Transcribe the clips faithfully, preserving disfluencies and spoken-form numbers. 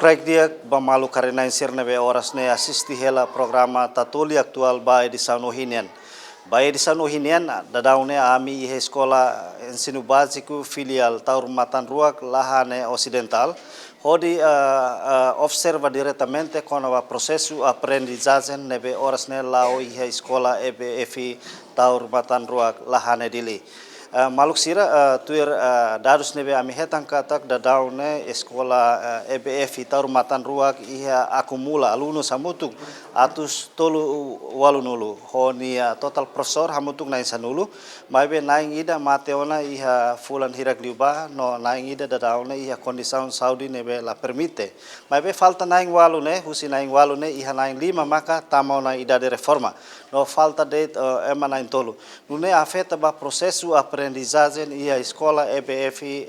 Lokrek di'ak ba maluk karik-na'in sira ne'ebé oras ne'e asiste hela programa Tatoli Atuál ba edisaun ohin nian. Ba edisaun ohin nian, daudaun ne'e ami iha Eskola Ensinu Báziku Filiál Taur Matan Ruak Lahane Osidentál, hodi, eh, eh, observa diretamente kona-ba prosesu aprendizajen ne'ebé oras ne'e la'o iha Eskola E B F Taur Matan Ruak Lahane Dili. Eh, maluk sira, eh, tuir, eh, dadus ne'ebé ami hetan katak daudaun ne'e Eskola, eh, E B F Taur Matan Ruak iha akumula alunus hamutuk atus tolu ualunulu. Ho nia totál profesór hamutuk na'in sanulu. Maibé na'in ida mate ona iha fulan hirak liubá, no na'in ida daudaun ne'e iha kondisaun saúde ne'ebé la permite. Maibé falta na'in ualu ne'e, husi na'in ualu ne'e iha na'in lima maka tama ona idade reforma. No falta de'it, eh, ema na'in tolu. Nune'e afeta ba prosesu aprendizajen iha Eskola E B F, eh,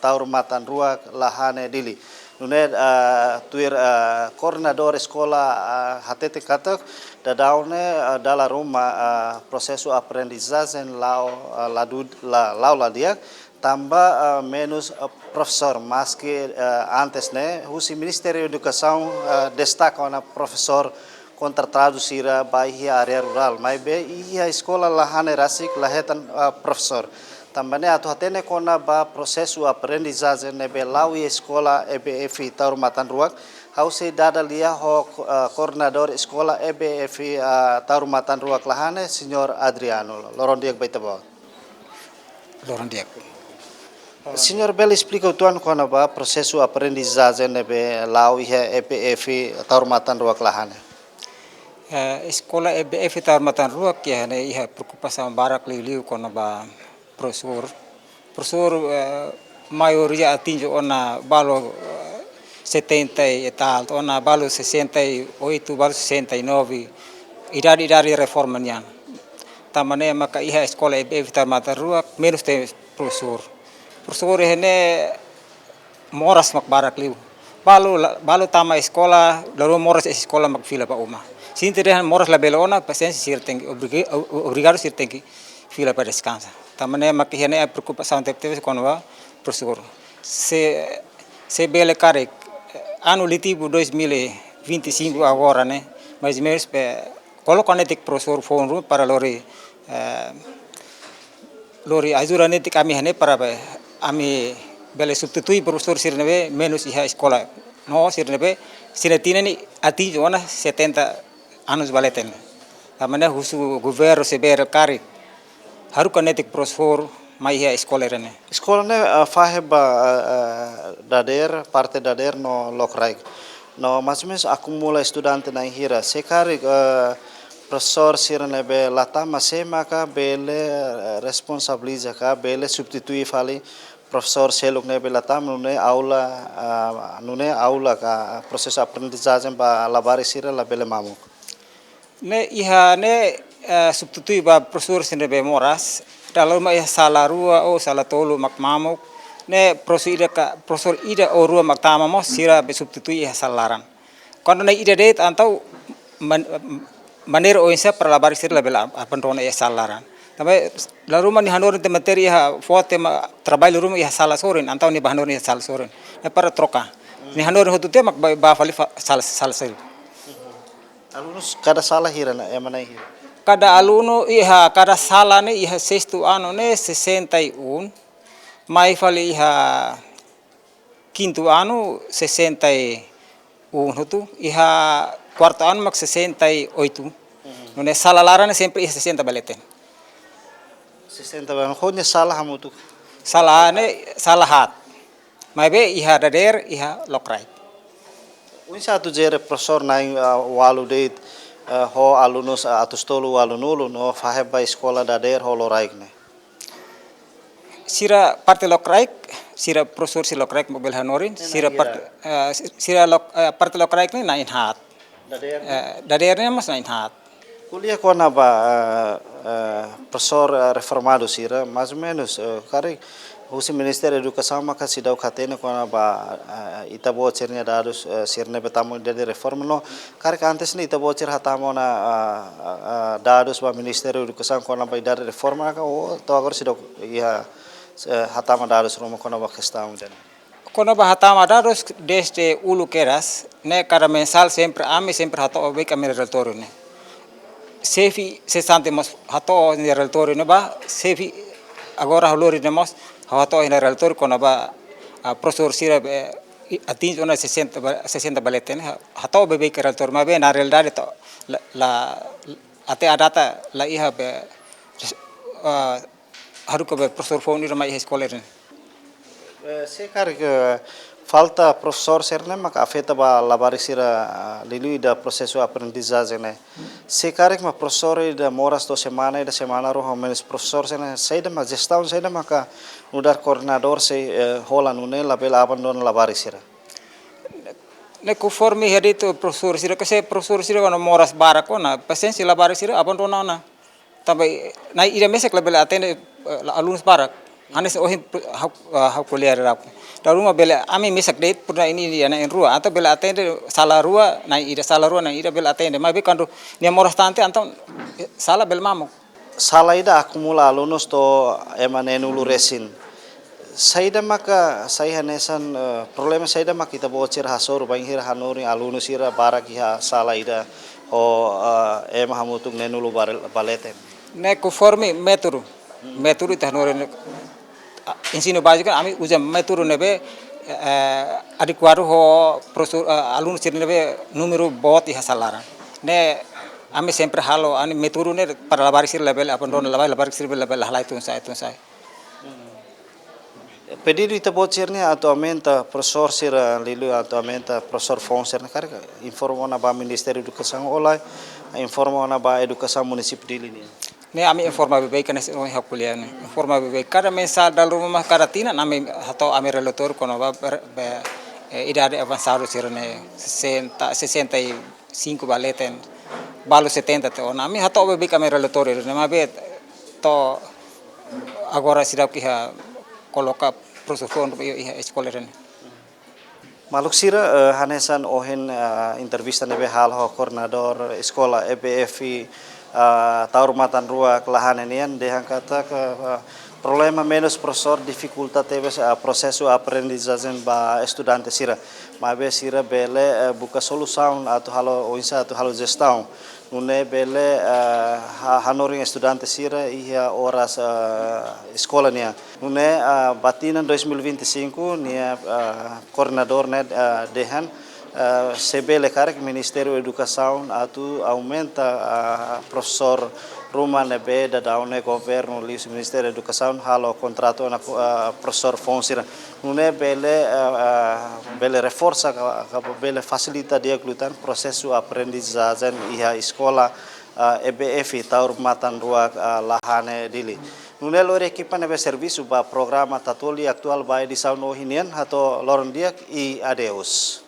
Taur Matan Ruak Lahane Dili. Nune'e, eh, tuir, eh, koordenadór eskola, eh, hatete katak daudaun ne'e, eh, dala ruma, eh, prosesu aprendizajen la'o, eh, la du-, la, la'o la di'ak, tanba, eh, menus, eh, profesór, maski, eh, antes ne'e, husi Ministériu Edukasaun, eh, destaka ona profesór kontratadu sira ba iha área rurál, maibé iha eskola Lahane rasik la hetan, eh, profesór. Tanba ne'e atu hatene kona-ba prosesu aprendizajen ne'ebé la'o iha Eskola E B F Taur Matan Ruak, ha'u sei dada lia ho, eh, koordenadór Eskola E B F, eh, Taur Matan Ruak Lahane, Señór Adriano. Loron di'ak ba ita-boot. Loron di'ak. Señór bele esplika uitoan kona-ba prosesu aprendizajen ne'ebé la'o iha E B F Taur Matan Ruak Lahane? Eh, Eskola E B F Taur Matan Ruak iha ne'e iha preokupasaun barak liuliu kona-ba profesór. Profesór, eh, maioria atinje ona balu, eh, setenta e tal, ona balu sessenta e oito, balu sessenta e nove, idade, idade reforma nian. Tanba ne'e maka iha Eskola E B F Taur Matan Ruak menus tene profesór. Profesór iha ne'e moras mak barak liu. Balu la-, balu tama eskola, dala ruma moras eskola mak fila ba uma. Sente dehan moras labele ona, pasiénsia sira tenke, obriga-, o-, o-, obrigadu sira tenke fila ba deskansa. Tanba ne'e mak iha ne'e preokupasaun tebetebes kona-ba profesór. Se, se bele karik, eh, anu letivu dois mil e vinte e cinco agora ne'e, mais ou menus, pe, koloka netik profesór foun ruma para lori, eh, lori ajuda netik ami iha ne'e para be, ami bele substitui profesór sira ne'ebé menus iha eskola. No sira ne'ebé sira tinan ne'e atinje ona setenta anus ba leten. Tanba ne'e husu governu se bele karik haruka netik profesór mai iha eskola ida-ne'e. Eskola ne'e, eh, fahe ba, eh, eh, dadeer, parte dadeer no lokraik. No mais ou menus akumula estudante na'in hira. Se karik, eh, profesór sira ne'ebé la tama, sé maka bele, eh, responsabiliza ka bele substitui fali profesór seluk ne'ebé la tama, nune'e aula, ah, nune'e aula ka prosesu aprendizajen ba labarik sira labele mamuk. Ne'e iha ne'e, eh, substitui ba profesór sira ne'ebé moras, dala ruma iha sala rua ou sala tolu mak mamuk, ne'e profesór ida ka, profesór ida ou rua mak tama mós sira be substitui iha sala laran. Kuandu na'in ida de'it entaun man-, maneira oinsá para labarik sira labele ab-, abandona iha sala laran. Tanba dala ruma nia hanorin ita matéria iha fó tema traballu ruma iha sala sorin, entaun nia bá hanorin iha sala sorin. Ne'e para troka. Nia hanorin hotu tiha mak bá, bá fali fa-, sala, sala sorin. Alunus kada sala hira ona, ema na'in hira? Kada alunu iha, kada sala ne'e iha sestu anu ne'e sessenta e um, mai fali iha kintu anu sessenta e um hotu, iha kuartu anu mak sessenta e oito. Mhm. Nune'e sala laran ne'e sempre iha sessenta ba leten. Sessenta ba leten. Ho nia sala hamutuk? Sala ne'e sala haat. Maibé iha dadeer, iha lokraik. Oinsá atu jere profesór na'in, ah, ualu de'it, ah, ho alunus, ah, atus tolu ualunulu no fahe ba eskola dadeer ho lokraik ne'e? Sira parte lokraik, sira profesór sira lokraik mak bele hanorin, sira parte, eh, sira lok-, eh, parte lokraik ne'e na'in haat. Dadeer ne'e? Eh, dadeer ne'e mós na'in haat. Ko'alia kona-ba, eh, eh, profesór, eh, reformadu sira, mais ou menus, eh, karik husi Ministériu Edukasaun maka seidauk hatene kona-ba, eh, ita-boot sira-nia dadus, eh, sira ne'ebé tama idade reforma no, karik antes ne'e ita-boot sira hatama ona, ah, ah, ah, dadus ba Ministériu Edukasaun kona-ba idade reforma ka, ou to'o agora seidauk iha, eh, hatama dadus ruma kona-ba kestaun ida-ne'e? Kona-ba hatama dadus desde uluk kedas, ne'e kada mensál sempre, ami sempre hato'o beik ami-nia relatóriu ne'e. Xefe sesante mós hato'o nia relatóriu ne'ebá, xefe agora ha'u lori ne'e mós, ha'u hato'o nia relatóriu kona-ba, ah, profesór sira be, i, atinje ona sesenta ba, sesenta ba leten ne'e, ha, hato'o beibeik relatóriu, maibé na realidade to, la, la, até à data la iha be, ah, haruka be profesór foun ida mai iha eskola ne'e. Eh, se karik falta profesór sira-ne'e maka afeta ba labarik sira, ah, liuliu ida prosesu aprendizajen ne'e. Se karik mak profesór ida moras to'o semana, ida semana rua, menus profesór sira-ne'e, saida mak jestaun, saida maka nu'udar koordenadór sei, eh, hola nune'e labele abandona labarik sira. Ne'e konforme iha de'it profesór sira, ke se profesór sira kuandu moras barak ona, pasiénsia labarik sira abandona ona. Tanba, eh, na'in ida mesak labele atende, eh, la alunus barak. Hanesan ohin, eh, ha'u, eh, ha'u ko'alia rapu. Dala ruma bele ami mesak de'it purna ini dia na'in rua. Entaun bele atende sala rua, na'in ida sala rua, na'in ida bele atende. Maibé kuandu nia moras tan tiha, entaun, eh, sala bele mamuk. Sala ida akumula alunus to'o ema neenulu resin. Saida maka sai hanesan, eh, problema saida maka ita-boot sira hasoru bainhira hanorin alunus sira barak iha sala ida ho, eh, ema hamutuk neenulu ba, ba leten. Ne'e konforme métodu. Métodu ita hanorin, ah, ensinu báziku ami uza métodu ne'ebé, eh, adekuadu ho profesór, eh, alunus sira ne'ebé númeru boot iha sala laran. Ne'e ami sempre halo, ami métodu ne'e para labarik sira labele abandona, labarik, labarik sira labele halai tun-sa'e, tun-sa'e. Pedidu ita-boot sira-ne'e atu aumenta profesór sira, liuliu atu aumenta profesór foun sira-ne'e karik informa ona ba Ministériu Edukasaun ka lae, informa ona ba Edukasaun Munisípiu Dili nian. Ne'e ami informa beibeik hanesan ohin ha'u ko'alia ne'e. Informa beibeik kada mensál dala ruma kada tinan ami hato'o ami relatóriu kona-ba be, be, eh, idade avansadu sira-ne'e sesenta, sesenta e cinco ba leten, balu setenta tiha ona. Ami hato'o beibeik ami relatóriu ne'e maibé to'o agora seidauk iha koloka profesór foun iha, iha eskola ne'e. Maluk sira, eh, hanesan ohin, eh, entrevista ne'ebé halo ho koordenadór eskola E B F, eh, Taur Matan Ruak Lahane nian, dehan katak, eh, problema menus profesór difikulta tebes, eh, prosesu aprendizajen ba estudante sira. Maibé sira bele, eh, buka solusaun atu halo oinsá atu halo jestaun. Nune'e bele, eh, ha-, hanorin estudante sira iha oras, eh, eskola nian. Nune'e, eh, ba tinan dois mil e vinte e cinco nia, eh, koordenadór ne'e, eh, dehan, eh, se bele karik Ministériu Edukasaun atu aumenta, eh, profesór ruma ne'ebé daudaun ne'e governu liuhusi Ministériu Edukasaun halo kontratu ona, eh, profesór foun sira. Nune'e bele, eh, eh, bele reforsa ka, ka bele fasilita di'ak liután prosesu aprendizajen iha eskola, eh, E B F Taur Matan Ruak, eh, Lahane Dili. Nune'e lori ekipa ne'ebé servisu ba programa Tatoli Atuál ba edisaun ohin nian, hato'o loron di'ak i adeus.